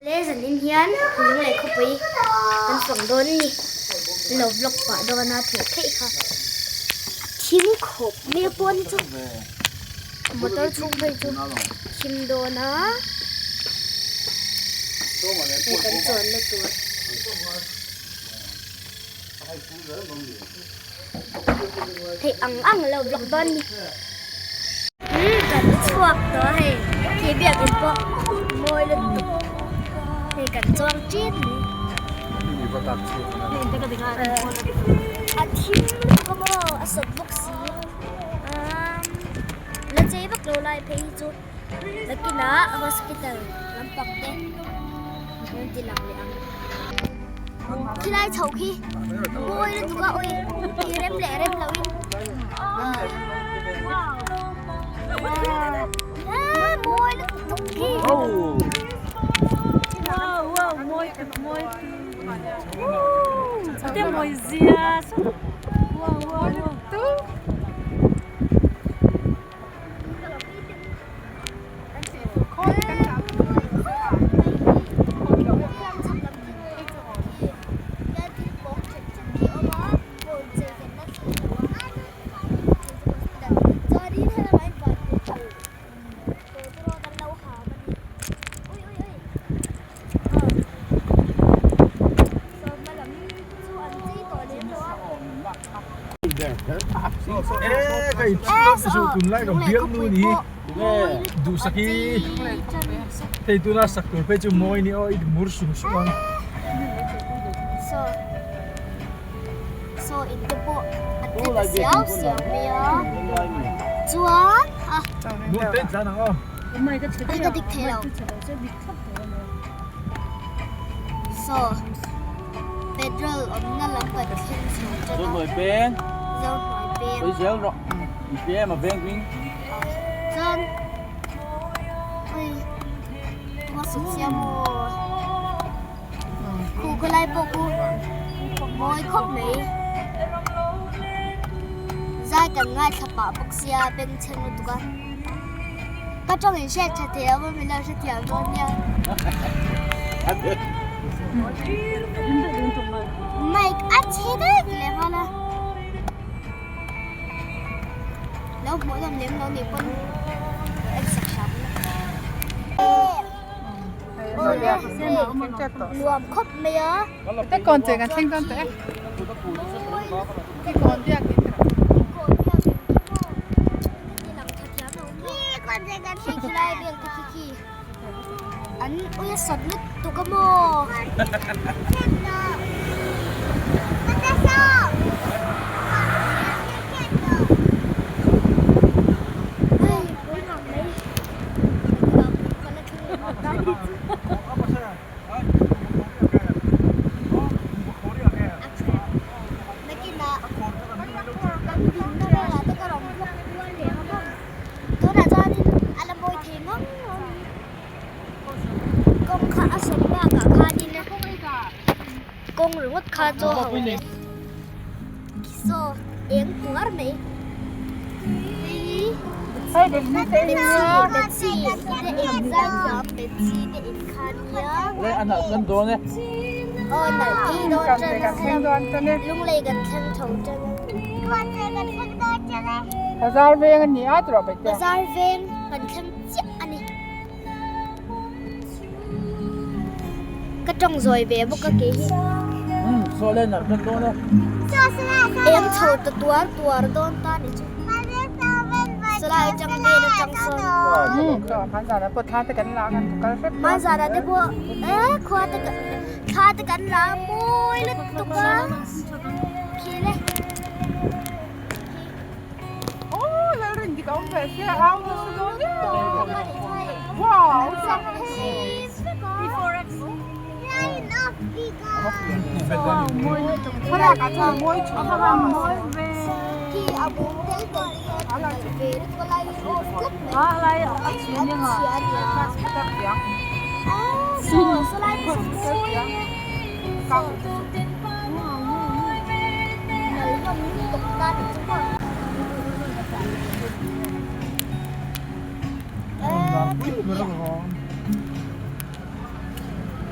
Le zanin hian lunglei khawpui kan fang dawn a ni. An lo vlog pah dawn a theih theih kha. A thim khawp mai a pawn hi chu motor chhung phei chu thim dawn a. Hei kan chuanna tur. Hei ang ang lo vlog dawn ni. Umm kan chhuak tawh a hei khi biakin pawh mawi lutuk hei kan chuang ṭin mai. A thim lutuk a maw a sawt bawk si umm la chei vak lo lai phei hi chu nakinah hospital lampang te an ti lang leh ang. Khilai chho khi mawi lutuk a awi khi rem leh rem lo in ah mawi lutuk khi. Wow wow mawi mawi te mawi zia wow wow wow. Duhsaki hei tuna sak tur phei chu mawi ni aw i mur sung sung ang. Saw in te pawh a tle ta siau siau mai a chuan a hei ka dik thei lo saw petrol awmna lam kan thleng chho tan a Zohnuai peng Zohnuai peng sawi zel rawh i hria em a veng hming chuan hei tuma sut siam aw. Khu khawlai pawh khu mawi khawp mai. Zai kan ngaithla pah bawk sia bengchheng lutuk a. Ka tawng in hriat tha thei a maw min lo hrethiam dawn nia. Mic a chhe daih leh nghal a. Lo hmuh nawm lem lo nih pawn en sak hram ila. Nuam khawp mai a. Te kawn che kan thleng dawn tawh e. Ki kawn biak in tawh. Khi khi lai vel te khi khi an ui a sawt lutuk a maw. Hei pui ngang mai. Tunah chuanin a la mawi thei ngang a ni kawng kha a sawm bakah khanin kawng ringawt kha chu a ho ve saw eng tuar mai hei Betsy Betsy te in zaithiam Betsy te in kha nia aw nalh phei dawn tan a lunglei kan thleng tho tan a Bazar veng a ni a tawh bai te Bazar veng kan thleng chiah a ni Ka tawng zawi ve bawk a kei hi. Eng chho ta tuar tuar dawn ta ni chu. Sawlai atang vel atang sawn. Hmanzana te pawh e khua te thla te kan la mawi lutuk a. Khi le.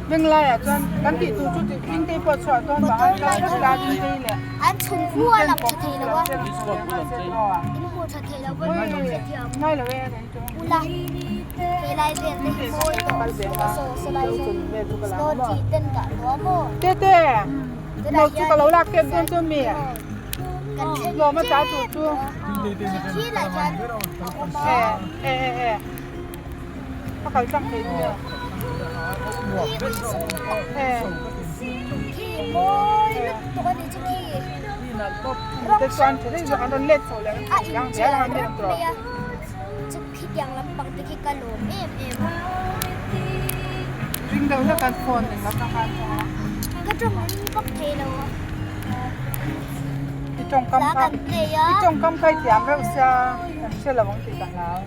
Benglaiah chuan kan tih tur chu tih Dingtei pawh chhuah dawn vang a kal vek la Dingtei leh An chhun hu a lang tha thei lo a. In hmu tha thei lo pawn an hre thiam. Ngai lo e kan chu. Ula helai vel te hi mawi tawh saw saw lai saw snow chi ten dah lo a maw. Tete no chu ka lo lak tep dawn chu mi. Kan thleng Lawm a ta tur chu. Khi lai hian a awm a. E e e. A kal tlang thei chu. Te chuan tha deuh zawk an rawn let chho leh an rawn tlang zel ang an tawh. Ring deuh hlek an phone eng lam khan I tawngkam kha i tawngkam kha i thiam reuh sia kan hre lo ang tih ka hlau.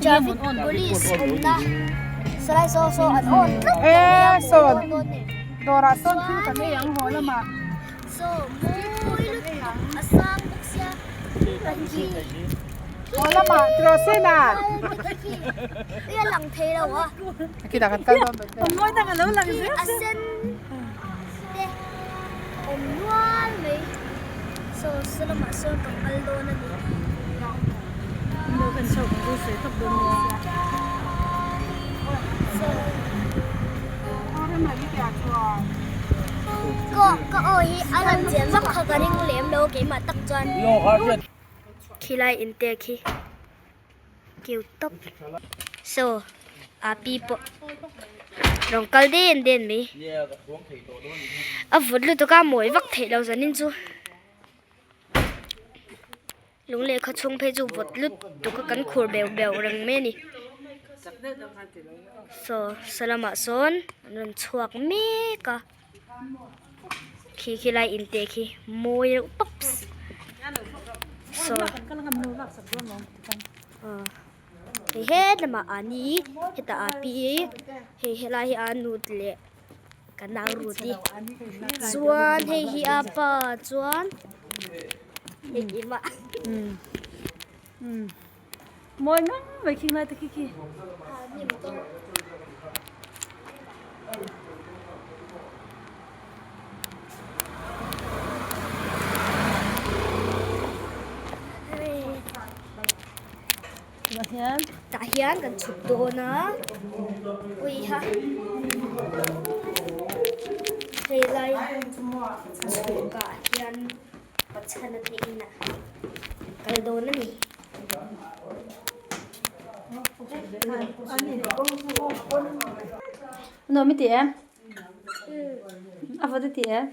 Traffic police awmna sawlai saw saw an awn tlat e sawn dawrah sawn thil kan ei ang haw lamah saw mawi lutuk a sang bawk sia haw lamah tiraw sena ui a lang thei lo a khitah kan kal dawn a sen te awm nual mai saw saw lamah sawn kan kal dawn a ni. Ka aw hi a lan chian vak kha ka ring lem lo keimah tak chuan khilai inte khi keu tawp saw a pi pawh rawn kal den den mai a vut lutuk a mawi vak theih loh zanin chu. Lung lehkha chhung phei chu vawt lutuk a kan khur beuh beuh reng mai a ni. Saw saw lamah sawn an rawn chhuak mek a khi khi lai inte khi mawi reuh tawps saw hei het lamah a ni hetah a pi hei helai hi a nut leh ka nau Ruth-i chuan hei hi a pa chuan engkim ah Mawi ngang mai khing lai te khi khi. Tah hian tah hian kan chhuk dawn a ui ha hei lai chhuk ah hian pachhana te inah kal dawn a ni. Nuam i ti em? A vawt i ti em?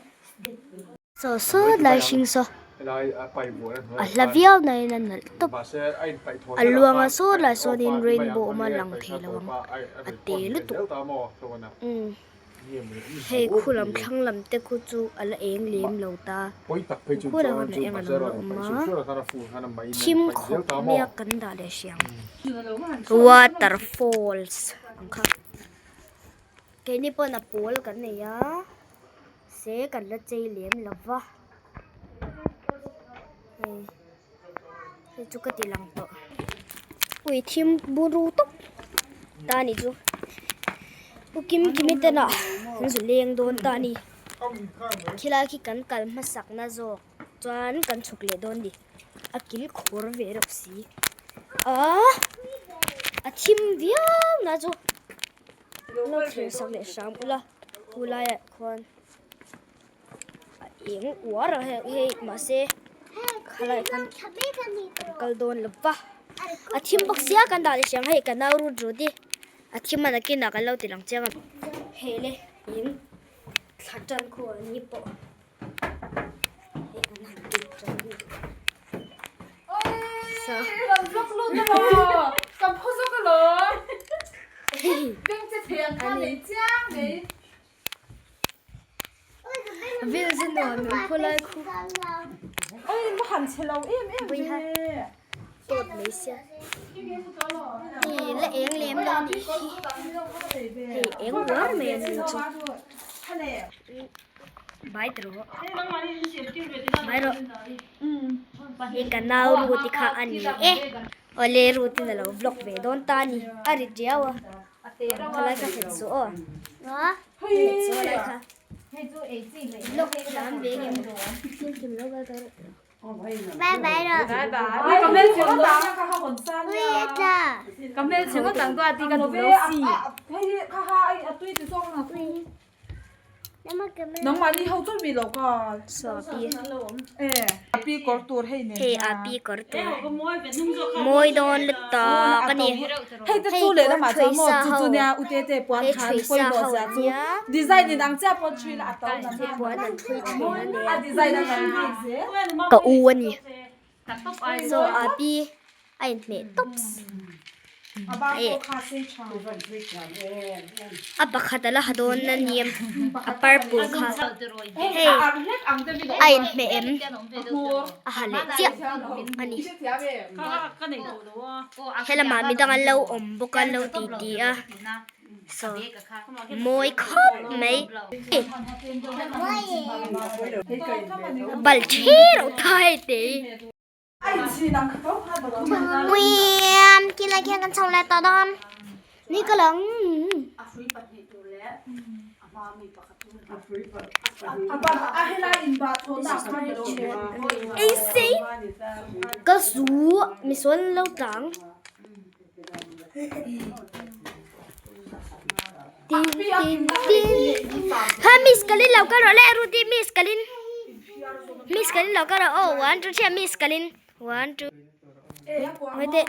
Saw saw lai hring saw a hla viau na in a nalh tawp a luang a saw lai sawn in rainbow awm a lang thei lo ang a te lutuk umm hei khu lam thlang lam te khu chu a la eng lem lo ta khu lam ah eng a lo la awm a thim khawp mai a kan dah leh hriang waterfalls ang kha keini pawn a pawl kan nei a. Se kan la chei lem lo va hei hei chu ka ti lang tawh ui thim buru tawp ta ni chu u kim kimi te lah an zu leng dawn ta a ni khilai khi kan kal hmasak na zawk chuan kan chhuk leh dawn a ni a kil khur ve reuh si ahh a thim viau na chu. Lo thlir sak leh hram ula khu laiah khuan a eng uar a hei hei mahse khalai khan kan kal dawn lo va a thim bawk sia kan dah leh hriang hei ka nau rut rut i a thim a nakinah kan lo ti lang chiang a hei le eng thla tan khu an ni pawh hei kan han tih tan a ni. nuam em khawlai khu Bawiha tawt mai sia hei la eng lem lo a nih hi hei eng uar mai a ni chu bai ta rawh bai rawh hei ka nau Ruth-i kha a ni e awle Ruth-in a lo vlog ve dawn ta a ni a ri tiau a khalai kha hlet suh aw hlet suh a lai kha vlog thiam ve ngem kim kim lo kal tawh rawh. Hei a pi kawr tur mawi dawn lutuk a ni hei kawr ṭhui sa ho hei ṭhui sa ho an nia hei puan an ṭhui ṭhin a nia ka u a ni saw a pi a inhmeh tawps a pakhat a la ha dawn a nia a purple kha hei a inhmeh em a ha leh chiah a ni helamah midang an lo awm bawk a an lo ti ti a saw mawi khawp mai bal ṭhi reuh ta hei te hi. Ka zu misual lo tlang. Tin tin tin. Ha miss kalin lo kal rawh le Rudy miss kalin. Miss kalin lo kal rawh oh 1 2 3 miss kalin 1 2 Wait eh.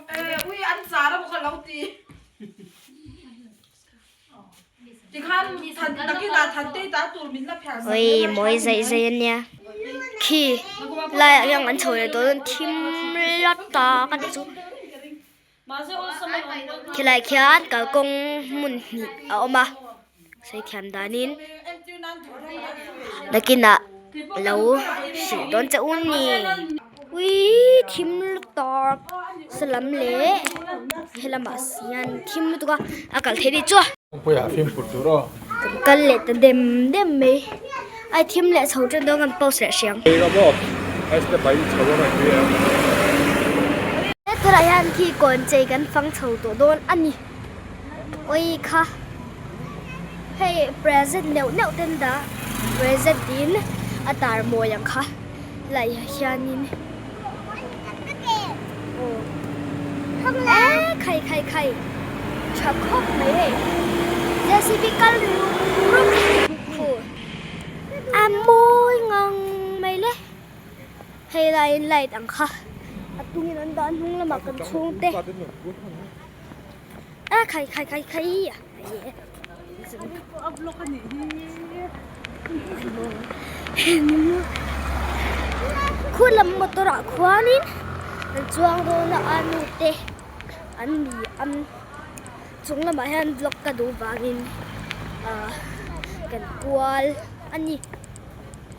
Ui an char a ka lo ti. Tikhan than takin a than te ta tur min la phiar Oi mawi zaih zaih ania. Khi laiah hian an chho leh tawh dawn thim la tak a nih chu. Khilai khian kalkawng hmun hnih a awm a sawi thiam danin nakinah lo hrilh dawn che u ni. Uii thim lutuk salam leh helamah hian thim lutuk a a kal theih ni chu a. Kan kal leh ta dem dem mai a thim leh chho tan dawn kan post leh hriang. Hetlaiah hian khi kawn chei kan fang chho tawh dawn a ni. Awi kha hei present neuh neuh ten dah present in a tar mawi ang kha helaiah hianin aw khai khai khai tha khawp mai hei JCB kal rum rum khu a mawi ngang mai le hei laiin light ang kha a tungin an dah a hnung lamah kan chhungte a khai khai khai khai Khu lam motor ah khuanin an chuang dawn a a nu te an ni am chung lamah hian vlog ka duh vangin ah kan kual a ni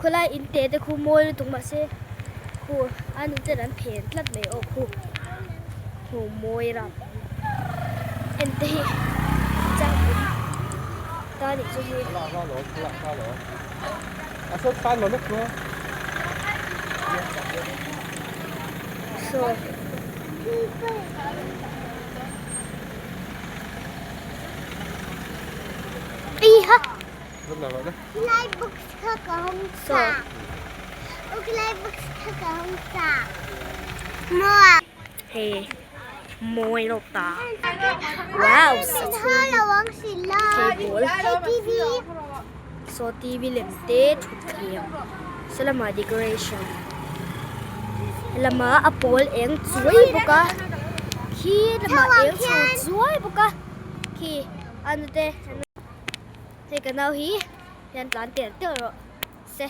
khawlai in te te khu mawi lutuk mahse khu a nu ten an phen tlat mai aw khu hmu mawi ram en te hi chang awm ta nih chu hei. Saw. Iha. Saw. Hei mawi lo ta. Wow cable saw TV lem te thutthleng saw lamah decoration helamah a pawl eng chuai bawk a khi lamah eng chho chuai bawk a khi a nute hei ka nau hi hian tlan tel teuh rawh se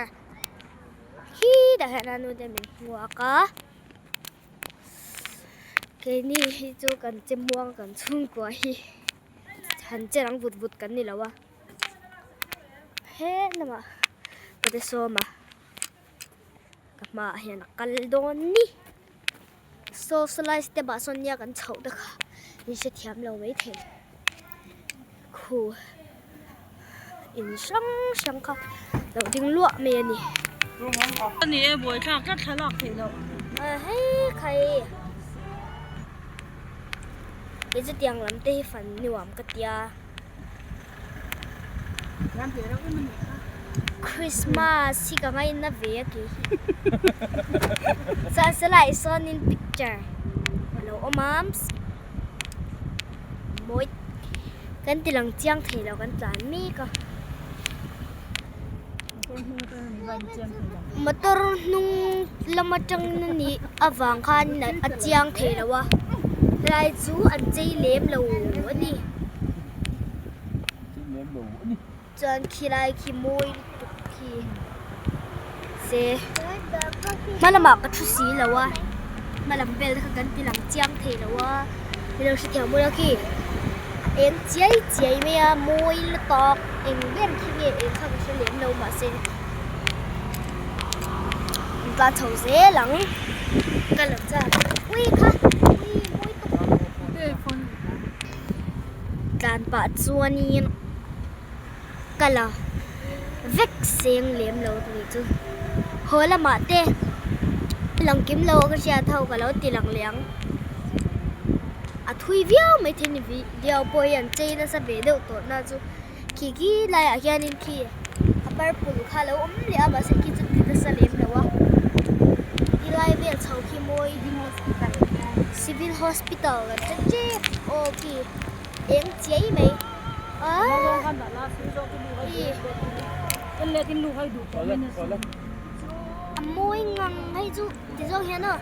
a khi tah hian a nute min hmuak a. Keini hi chu kan che muang kan chhungkua hi han che rang vut vut kan ni lo a he lamah. Pate sawma ka hmaah hian a kal dawn ni. Saw sawlai step ah sawn nia kan chhoh te kha in hrethiam lo maithei. Khu in hrang hrang kha lo ding luah mai a ni. A ni e buaithlak tlat thlalak theih loh. Hei khai kei chu tiang lam te hi fan nuam ka tia. Christmas hi ka ngaina ve a kei hi. Chuan silai sawnin picture a lo awm a. Mawi kan ti lang chiang thei lo kan tlan mek a. Motor hnung lam atang a nih avang khan a chiang thei lo a helai chu an chei lem lo a ni chuan khilai khi mawi lutuk khi se hma lamah ka thu si lo a hma lam vel te kha kan ti lang chiang thei lo a ni lo hrethiam bawk a khi a eng chiai chiai mai a mawi lutuk eng ber khi nge eng kha ka hre lem lo mahse an tlan chho zel ang ka lo chak ui kha ui mawi tawp tlan pah chuanin. Ka la vek seng lem lo tih chu haw lamah te lang kim lo ka hriat ho ka lo ti lang leh ang. A thui viau mai thei ni video pawh hi an chei nasa ve deuh tawh na chu khi khi laiah hianin khi a purple kha a lo awm leh a mahse khi chu ti nasa lem lo a tilai vel chho khi mawi civil hospital kan hre tep aw khi. Eng chiai mai a a mawi ngang hei chu ti zawk hian aw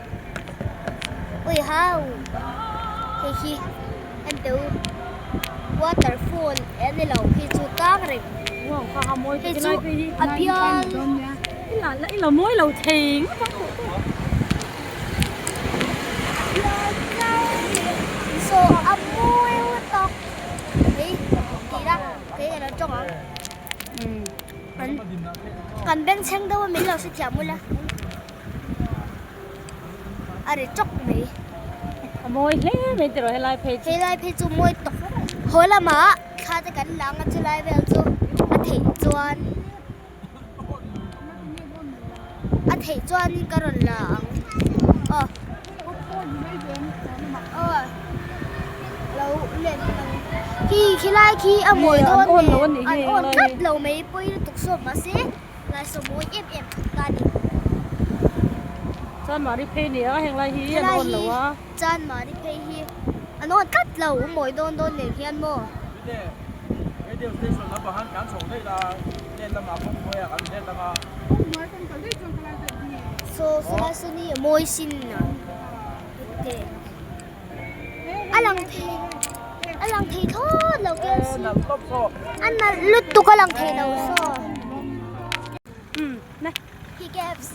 ui hau hei hi en teh u waterfall a ni lo khi chu tlang reng hei chu a bial. Saw a mawi tawk hei tih la kei ka lo tawng ang kan kan bengchheng deuh a min lo hrethiam ula a ri tawk mai a mawi hle mai tiraw helai phei chu helai phei chu mawi tawk haw lamah thla te kan la ang a chulai vel chu a theih chuan. A theih chuanin ka rawn la ang aw aw lo let ang khi khilai khi a mawi dawn nen an awn tlat lo mai pawi lutuk sawm mahse lai saw mawi em em ta ni. Chanmari phei ni a heng lai hi an awn lo a. Chanmari phei hi an awn tlat lo mawi dawn dawn nen hian maw. Radio station lamah khan kan chho daih la, len lamah kawng hnuaiah kan let ang a. Saw sawlai saw ni a mawi sin a te a lang thei a lang thei thlawt lo KFC a nalh lutuk a lang thei lo saw khi KFC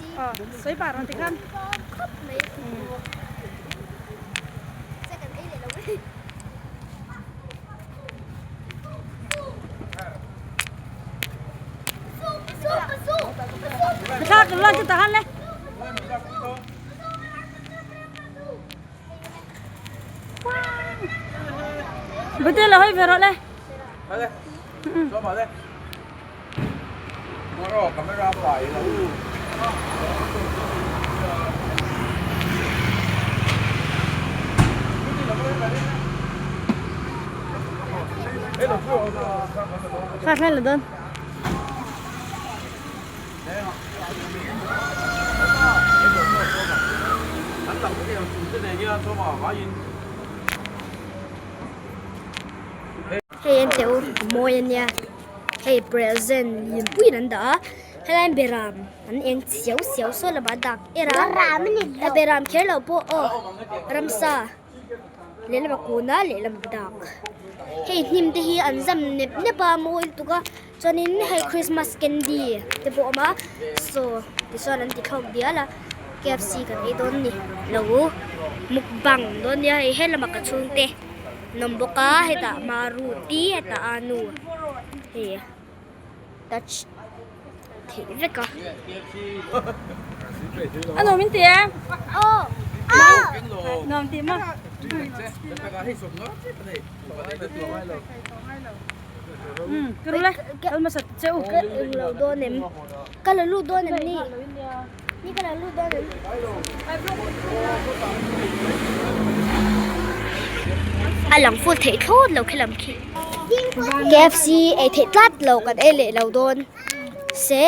sawi pah rawh tikhan khawp mai che kan ei leh lo e. Thlak lan chu tahan le. Betul lah hoi verok le. Ale. Sama le. Moro camera pai lo. Kha thlai la dawn. Hei an teh u a mawi a nia hei present lianpuiin an dah a helai beram an eng chiau chiau saw lamah dak er a a beram kher loh pawh aw ramsa lehlam a kun a lehlam a dak hei hnim te hi an zam nep nep a mawi lutuk a chuanin hei christmas candy te pawh a awm a saw tichuan an ti thlawk dial a KFC kan ei dawn a ni lo mukbang dawn nia hei helamah ka chhungte. An awm bawk a hetah maruti hetah anu hei touch theih vek a. A nuam in ti em? Aw. Nuam tih maw? Ka ru le, kal hmasa che u. Ka englo dawn em? Ka la lut dawn em ni? Ni ka la lut dawn em? A lang full theih thlawt lo khi lam khi. KFC ei theih tlat lo kan ei leh lo dawn se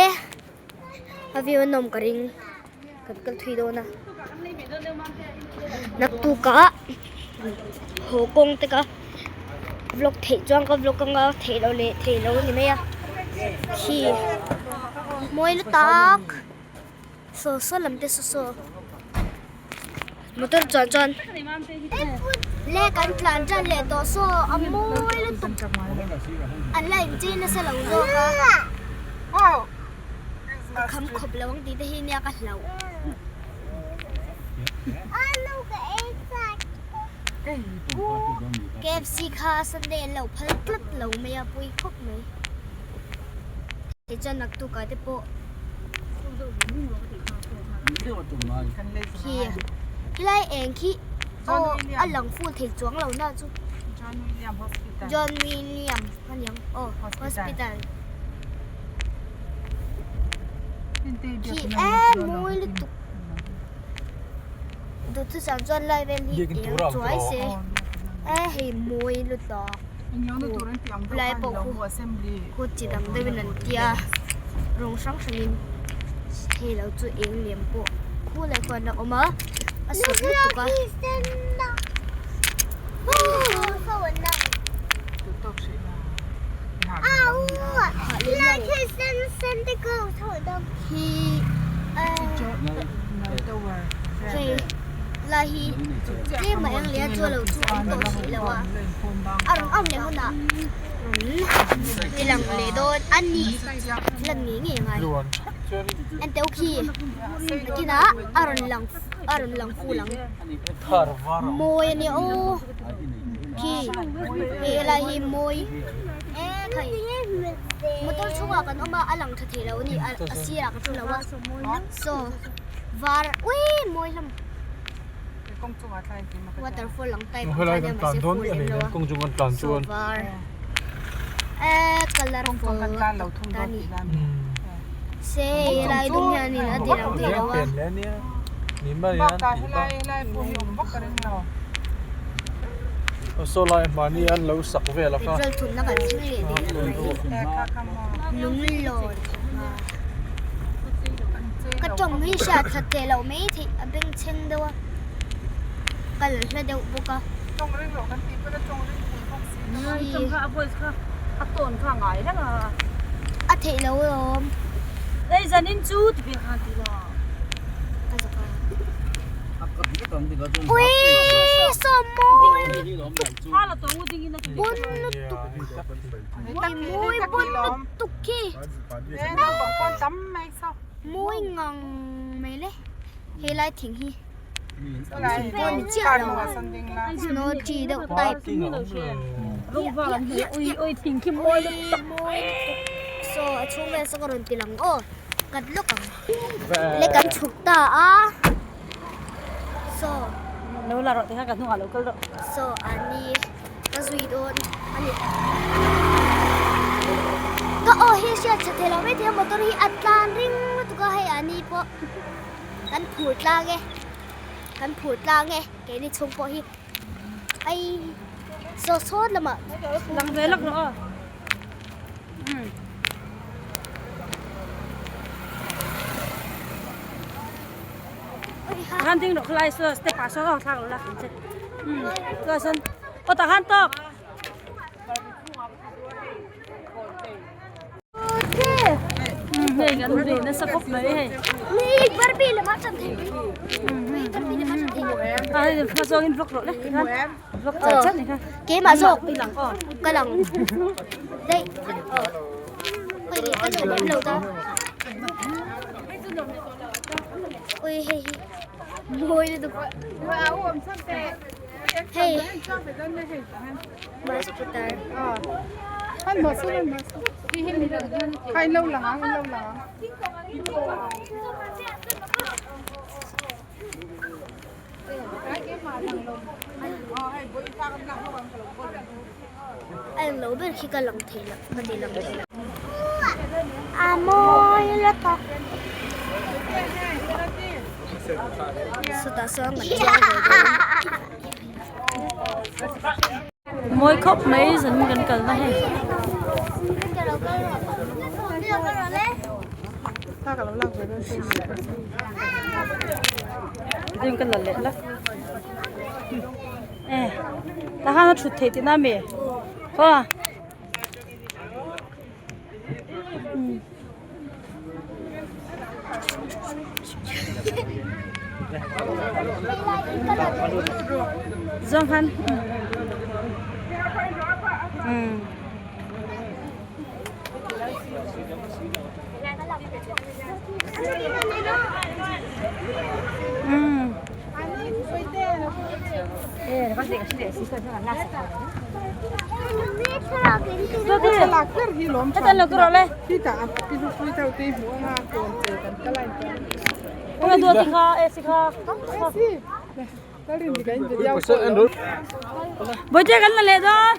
a view a nawm ka ring kan kal thui dawn a naktukah haw kawng te ka vlog theih chuan ka vlog anga theih loh leh theih loh a ni mai a khi mawi la tak saw saw lam te saw saw motor chuan chuan le kan tlan tan leh tawh saw a mawi lutuk an la inchei nasa lo zawk a ka kham khawp lo ang tih te hi nia ka hlauh. KFC kha Sunday an lo phal tlat lo mai a pui khawp mai tichuan naktuk ah te pawh khi helai eng khi aw a lang full thei chuang lo na chu John William a niang aw hospital khi em mawi lutuk. Duhthusam chuan lai vel hi eng chuai se e hei mawi lutuk lai pawh khu khu chi dang deuhin an tia rawng hrang hrangin hei lo chu eng lem pawh khu lai khuan a awm a a sawt lutuk a. Hei lai hi tlem a eng leh a chu lo chu awm tawh hrih lo a a rawn awm leh hunah rawn ti lang leh dawn a ni lan ngei ngei a ngai enteh khi nakinah a rawn lang a rawn lang ful ang mawi a nia aw khi hei lai hi mawi e khai motor chhungah kan awm a a lang tha thei lo a ni a sirah ka thu lo a saw var ui mawi hlawm waterfall ang type ang kha nia mahse full lem lo a saw var e colourful tak a ni se helai dum hianin a ti lang thei lo a. Petrol thumna kan thleng leh ding mai lunglawn ka tawng hi hriat that teh loh mai theih a bengchheng deuh a ka la hla deuh bawk a. A theih loh alawm. Ka zak a. Ui sawm mawi lutuk bon lutuk mawi bon lutuk khi mawi ngang mai le helai thing hi pawh ni chiah lo snow tree deuh type saw a chhung vel saw ka rawn ti lang aw kat lawk ang le kan chhuk ta a saw lo la rawh tikhan ka hnungah lo kal rawh saw an ni ka zui dawn a ni ka aw hi hriat tha thei lo mai thei a motor hi a tlan ring lutuk a hei an ni pawh kan phur tlang e kan phur tlang e keini chhung pawh hi ai saw sawt lamah lang ve lawk rawh aw Khan ding rawh khalai saw step ah sawn aw thlak lo la kan che chuan sawn aw tah khan tawk hei kan ri nasa khawp mai hei a hei hma zawngin vlog rawh le tikhan vlog char char ni kha keimah zawk ka lang daih ui ka nuam em lo ta ui hei hi mawi lutuk hei. Bus putar. Kha in lo lang ang in lo lang ang. A englo ber khi ka lang thei lo ka ti lang thei lo. A mawi lutuk. Sawtah sawn kan chuang ve dawn. Mawi khawp mai zan kan kalna hei. Ding ka la leh la. E tah khan a thut theih tihna ami khaw Zawng khan umm. Bawihte kan la leh dawn.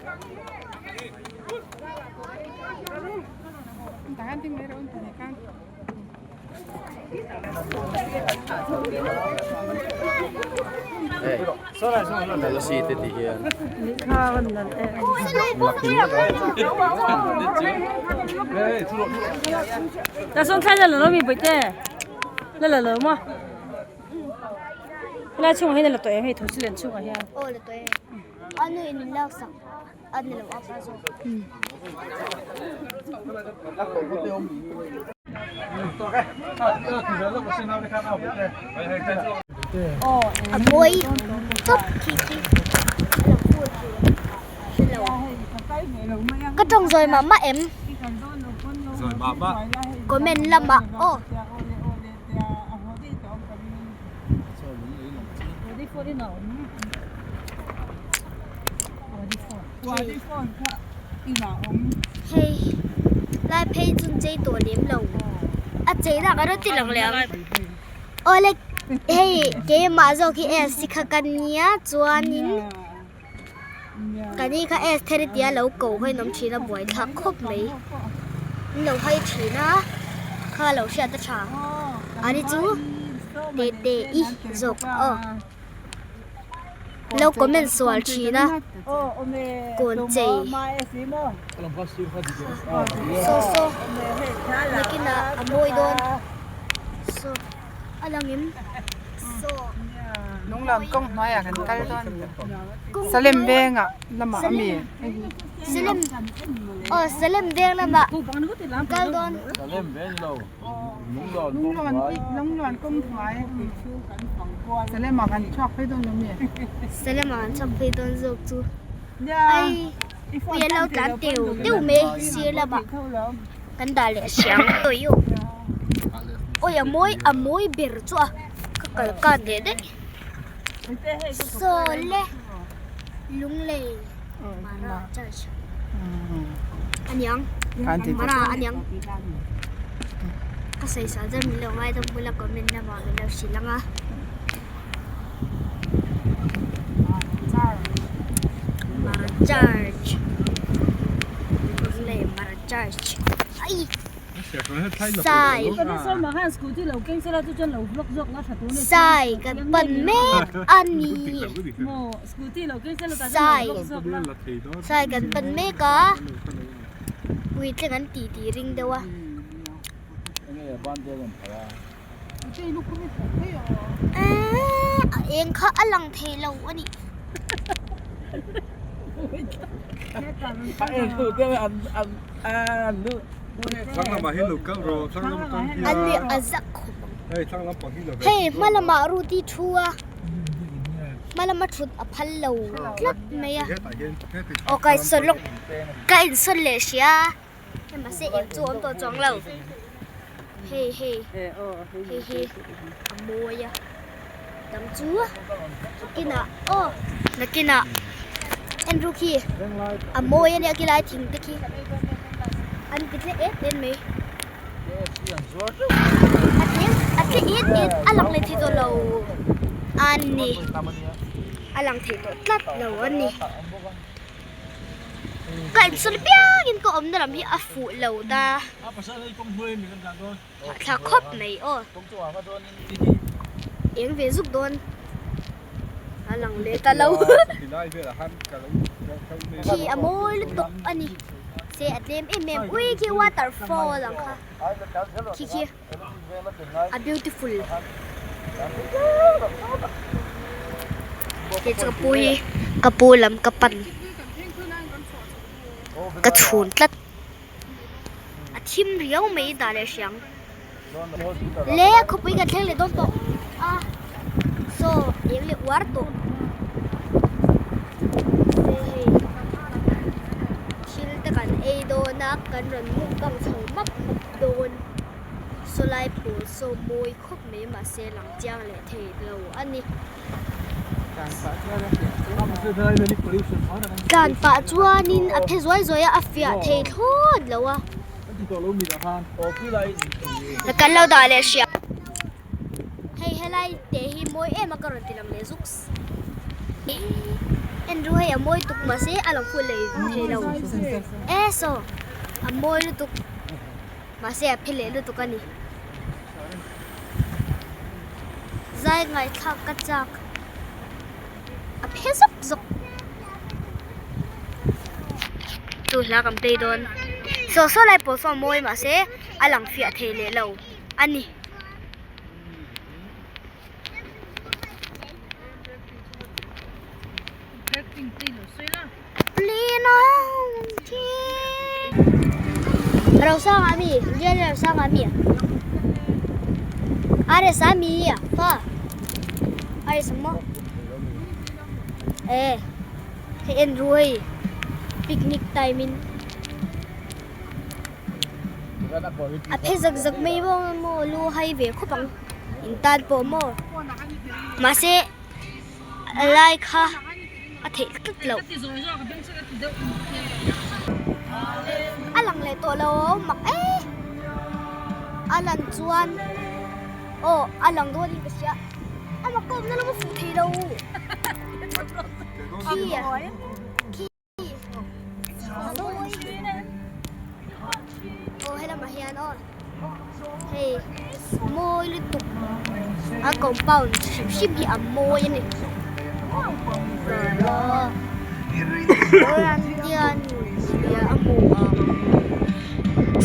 Ta sawn thlai la la lo mi bawihte la la lo maw helai chhungah hian a la tawh em hei thosilen chhungah hian. Aw la tawh e a nu in min laksak. A ni lo a pa zawk. A mawi tawp khi khi a lo phur khi hre lo ka tawng zawi mah mah em comment lamah aw. Hei lai phei chu chei tawh lem lo a chei nak a rawn ti lang leh ang awle hei keimah zawk hi s hi kha ka nia chuanin ka ni kha s theri tia lo ko hi an awm thin a buaithlak khawp mai an lo hai thin a kha lo hriat a tha ani chu tete i zawk aw. Lo comment sual thin a kawn chei saw saw nakinah a mawi dawn saw a lang em saw Lunglam kawng hnuaiah kan kal dawn Salem vengah lamah a mi. Salem aw Salem veng lamah kal dawn. Lunglawn kawng hnuai Salem ah kan chhuak phei dawn lo mi? Salem ah kan chhuak phei dawn zawk chu ai ui an lo tlan teu teu mai sir lamah kan dah leh hriam awi a mawi a mawi ber chu a ka kal kan leh daih saw le lunglei mara church aniang mara aniang ka sawi sual chuan min lo ngaidam bula comment lamah min lo hrilh ang a mara church lunglei mara church ai. Sai Sai kan pan mek a ni Sai Sai kan pan mek a puitling an tih tih ring deuh a eee a eng kha a lang thei lo a nih. Hei hma lamah Rudy thu a hma lama thut a phal lo tlat mai a aw ka insawn lawk ka insawn leh hria hei mahse eng chu a awm tawh chuang lo hei hei hei hi a mawi a dang chu nakinah aw nakinah. Andrew khi a mawi ania khilai thing te khi an ti tle et et mai a tlem a tle et et a lang leh thei tawh lo a ni a lang thei tawh tlat lo a ni ka insawn piangin ka awmna lam hi a fuh lo ta Thla khawp mai aw. Eng ve zuk dawn a lang leh ta lo. Khi a mawi lutuk a ni. Se a tlem em em ui khi waterfall ang kha. Khi khi a beautiful. Hei chu ka pu hi ka pu lam ka pan ka chhun tlat. A thim riau mai dah leh hriang le khawpui kan thleng leh dawn tawh a saw eng leh uar tawh se hei thil te kan ei dawn a kan rawn mukbang chho map map dawn saw lai pawl saw mawi khawp mai mahse lang chiang leh thei lo a ni. Tlan pah chuanin a phe zuai zuai a, a fiah thei thlawt lo a. Kan lo dah leh hria. Hei helai te hi mawi em a ka rawn ti lang leh zuk. En ru hei a mawi tuk mahse a lang fuh leh thei lo. E saw a mawi lutuk mahse a phe leh lutuk a ni. Zai ngaihthlak ka chak a phe zawk zawk chu hla kan play dawn saw saw lai pawh saw a mawi mahse a lang fiah thei leh lo a ni.23 hei en ru hei picnic time in a phe zak zak mai bawk a maw lu hai ve khawp ang in tan pawh maw mahse a lai kha a theih tlat loh. A lang leh tawh lo mak e a lan chuan aw a lang dawn in ka hria a mak kawmna lama fuh thei lo khi khi aw helamah hian aw hei mawi lutuk a compound hrim hrim hi a mawi a ni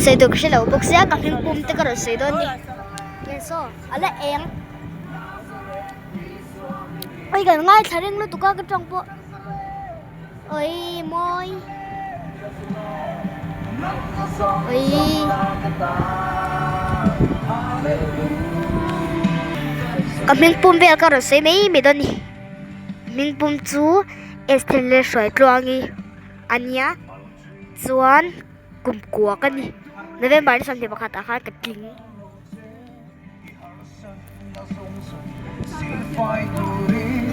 sawi tur ka hre lo bawk sia ka hming pum te ka rawn sawi dawn a ni saw a la eng. Oi kan ngaithla reng lutuk a ka tawng pawh oi mawi oi ka hming pum vel ka rawn sawi mai mai dawn a ni hming pum chu Esther leh Hruaitluangi a nia chuan kum kua ka ni November ni 21 ah khan ka tling.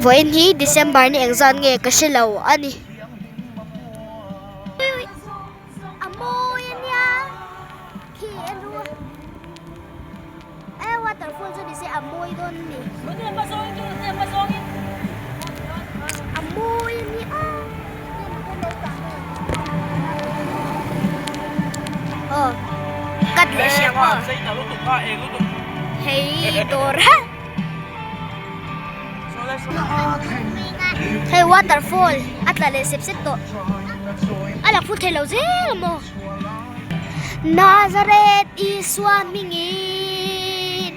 Vawiin hi December ni engzat nge ka hre lo a ni. A mawi a nia khi a lu a waterfall chu ni se a mawi dawn a ni. A mawi a nia. Aw cut leh hriam aw hei dawr hei waterfall a tla leh sep sep tawh a lang fut thei lo zel a maw Nazareth Isua hmingin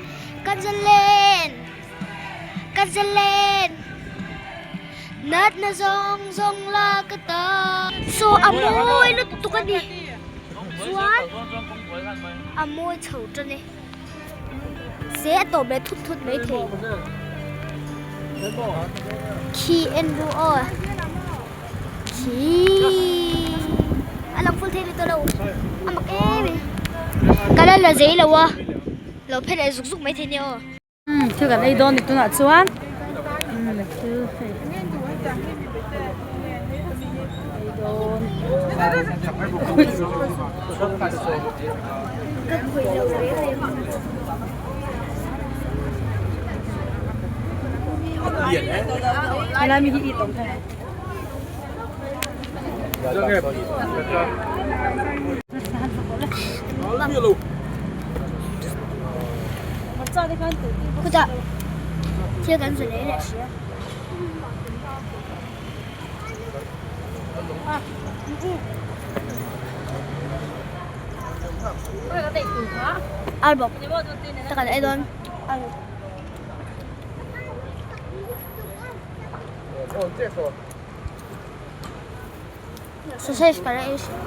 kan zalen. Ka zalen natna zawng zawng la ka ta. Saw a mawi lutuk a ni chuan a mawi chho tan e. Se a tawp leh thut thut mai thei. Khi en ru aw khi a lang full thei lutuk lo a mak em em ka la la zei lo a lo phe leh zuk zuk mai thei nia aw. Thil kan ei dawn ni tunah chuan thil hei. Ka khawih lo reng reng. Helai mi hi i tawm thei. Khutah thil kan zu lei leh hria. Ar bawk ta kan ei dawn. Sausage ka la ei hria.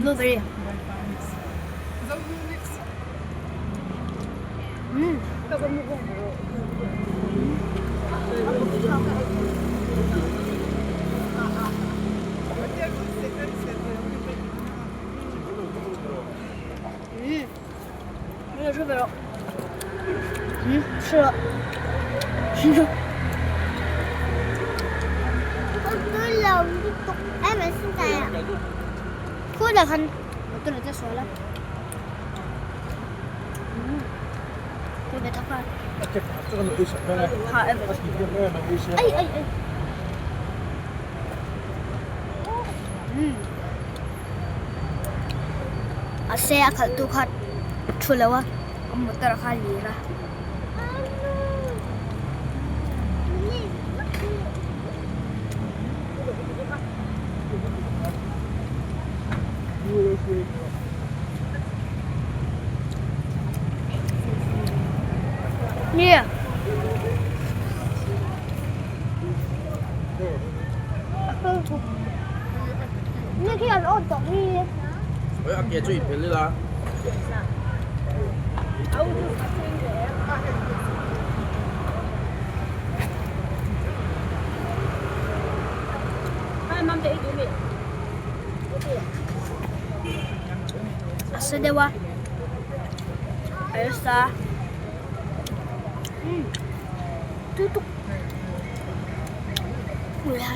Blueberry. Mm. 嗯，没有吃别了。嗯，吃了。Ai ai ai. A se a khalh tu kha thu lo a, a motor kha a lir a. Nia. A sa deuh a arsa tui tuk ui ha.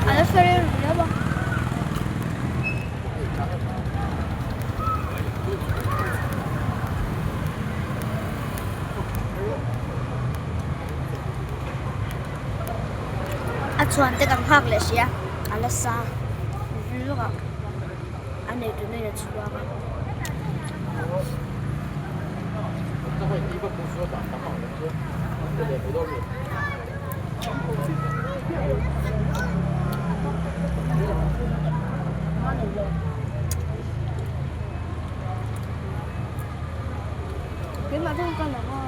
A la sawi ru riau a. A chhuan te kan nghak leh sia a la sa lawk a a nei tuna in a chhuak a. Keimah chuan ka lang a.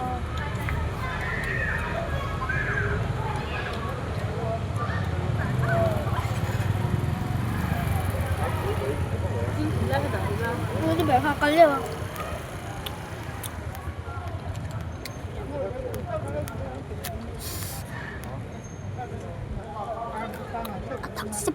Kal leuh a. A thak sep.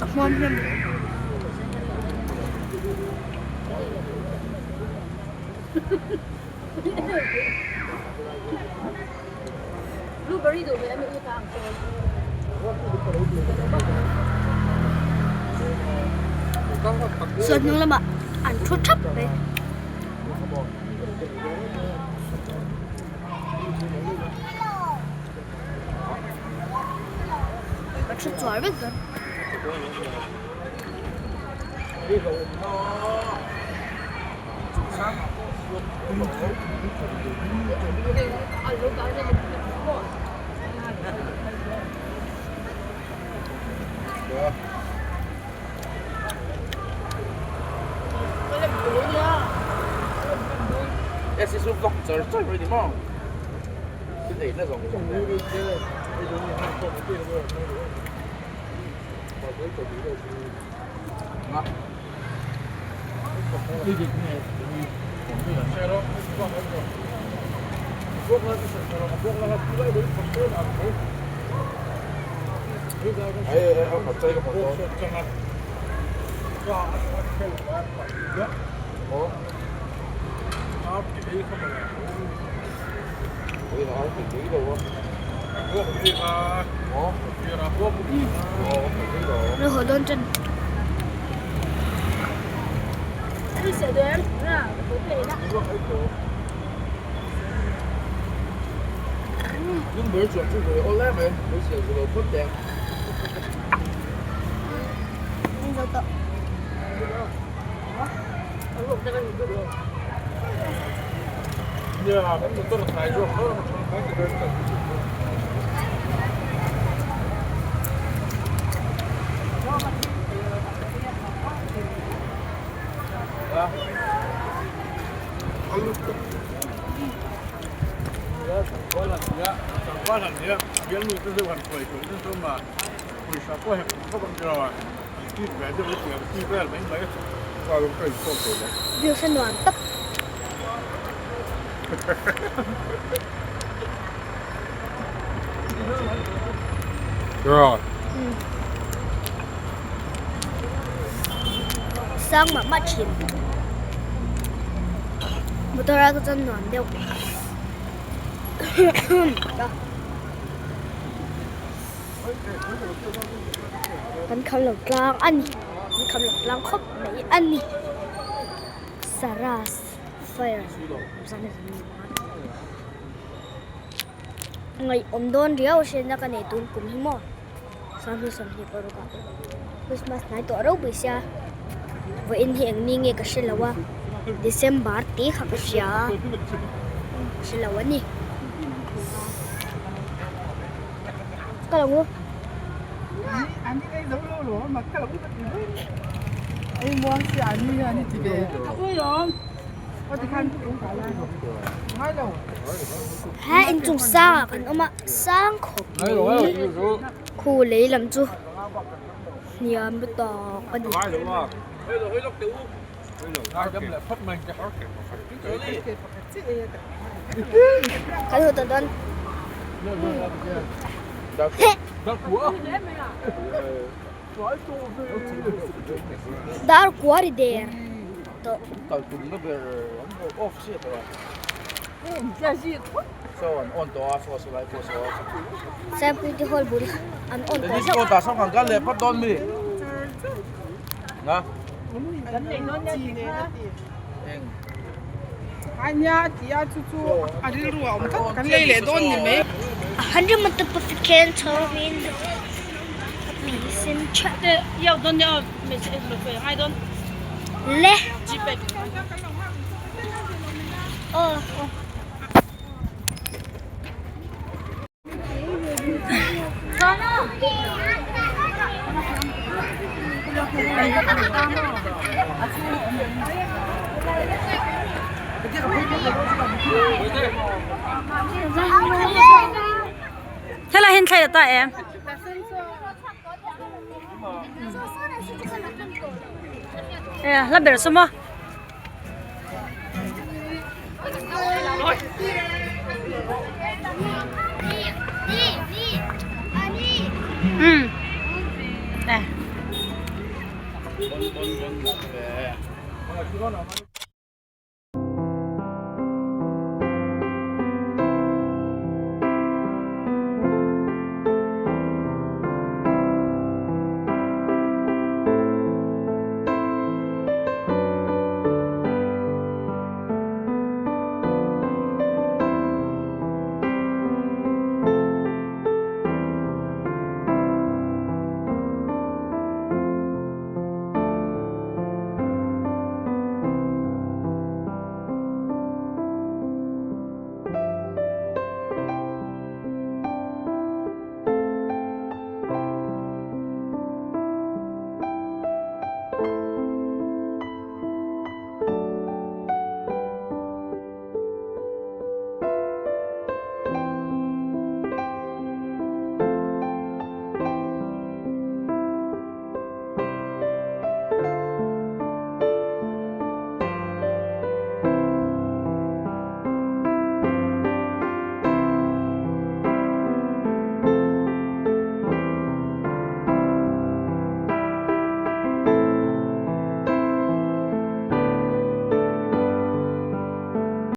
A hmuam hnem. Saw hnung lamah an thu thap mai. Ka thu chuar vek dawn. Nó hồi đơn chân. View sa nuam tak. Sang mah mah thin. Motor a ka chuan nuam deuh. Kan kham lo tlang a ni. Kan kham lo tlang khawp mai a ni. Saras fire ngaihawm dawn riau hriatna ka nei tun kum hi maw 2025 ah Christmas hnai tawh ropui sia vawiin hi eng ni nge ka hre lo a December tih kha ka hria a ka hre lo a ni ka lo ngu. He inchung sangah kan awm a sang khawp mai khu lei lam chu hniam tawk a ni. Kan hmu tawh dawn. Dar kua ri der tawh. Saipui te hall bul an on tawh hlauh. Le. Aw. Helai hin thlai ta em. E hla ber saw maw. Um e.